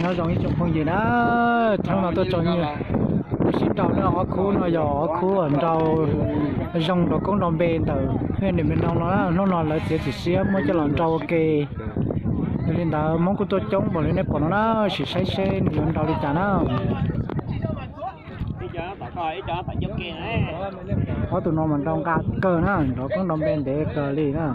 Nyob zoo ib tsoom phooj ywg na, hnub no tuaj tso nyiaj, tuaj sib nrau na. Ob khub no yog ob khub nrau zoo nrau koob nrau npe ntawm Hwj Dim Npe Noo no na. Hnub no lawv txiav txim siab muab coj los nrau ua ke. Yog li ntawd Hmoob kuj tuaj coob npaum li nej pom no na, sim saib seb nws yuav nrau li cas na. Ob tug no mas nrau nqa kawg na, nrau koob nrau npe ntev kawg li na.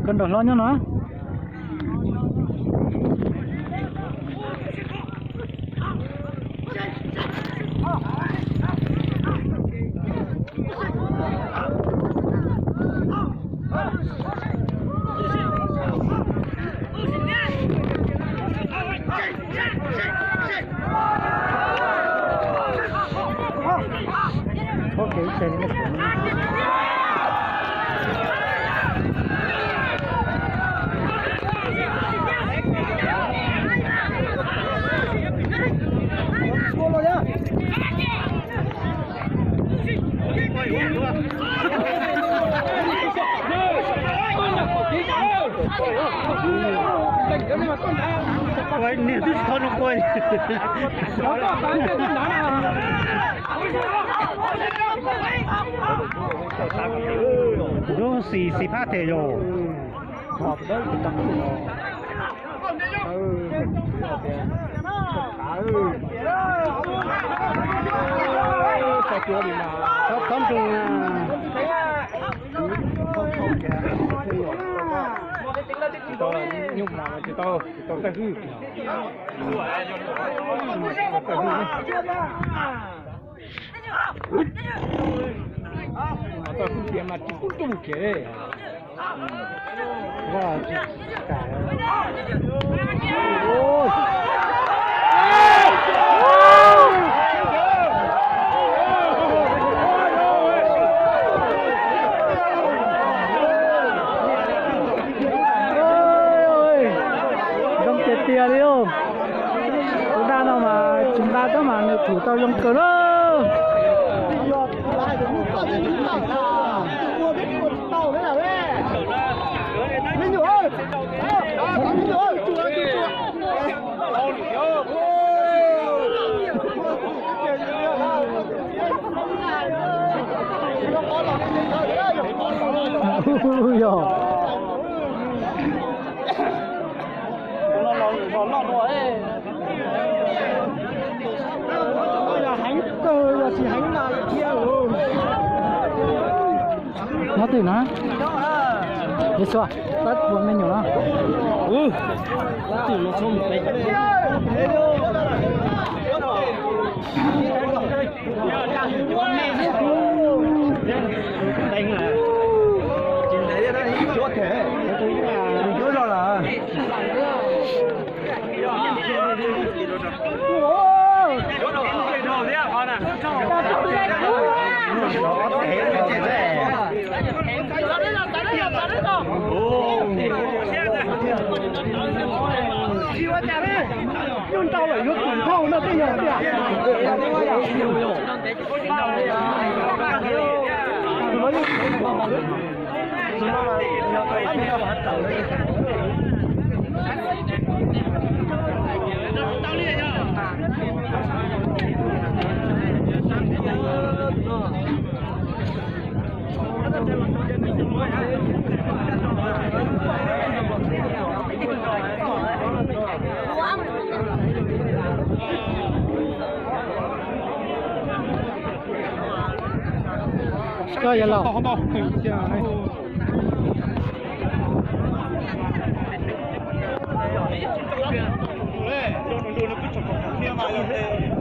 Koj nrau hlob nyob no. Niag twb tsis tau nug kuv. Lub xis xis phab them yom. Txhob ntsoog na. Tsis tau nyuj mas tsis tau, tsis tau txawj hwj. Txawj hwj tias mas tsis tub tub kiag li. Zoo tiag tiag li os. Tus daj no mas tsis nta tab mas nws thum tau zoo kawg na. Yog. Heev kawg, yog tsis heev mas thiab. Nyob twg na? Yexus, pab tua me nyuam no. Koj yog los.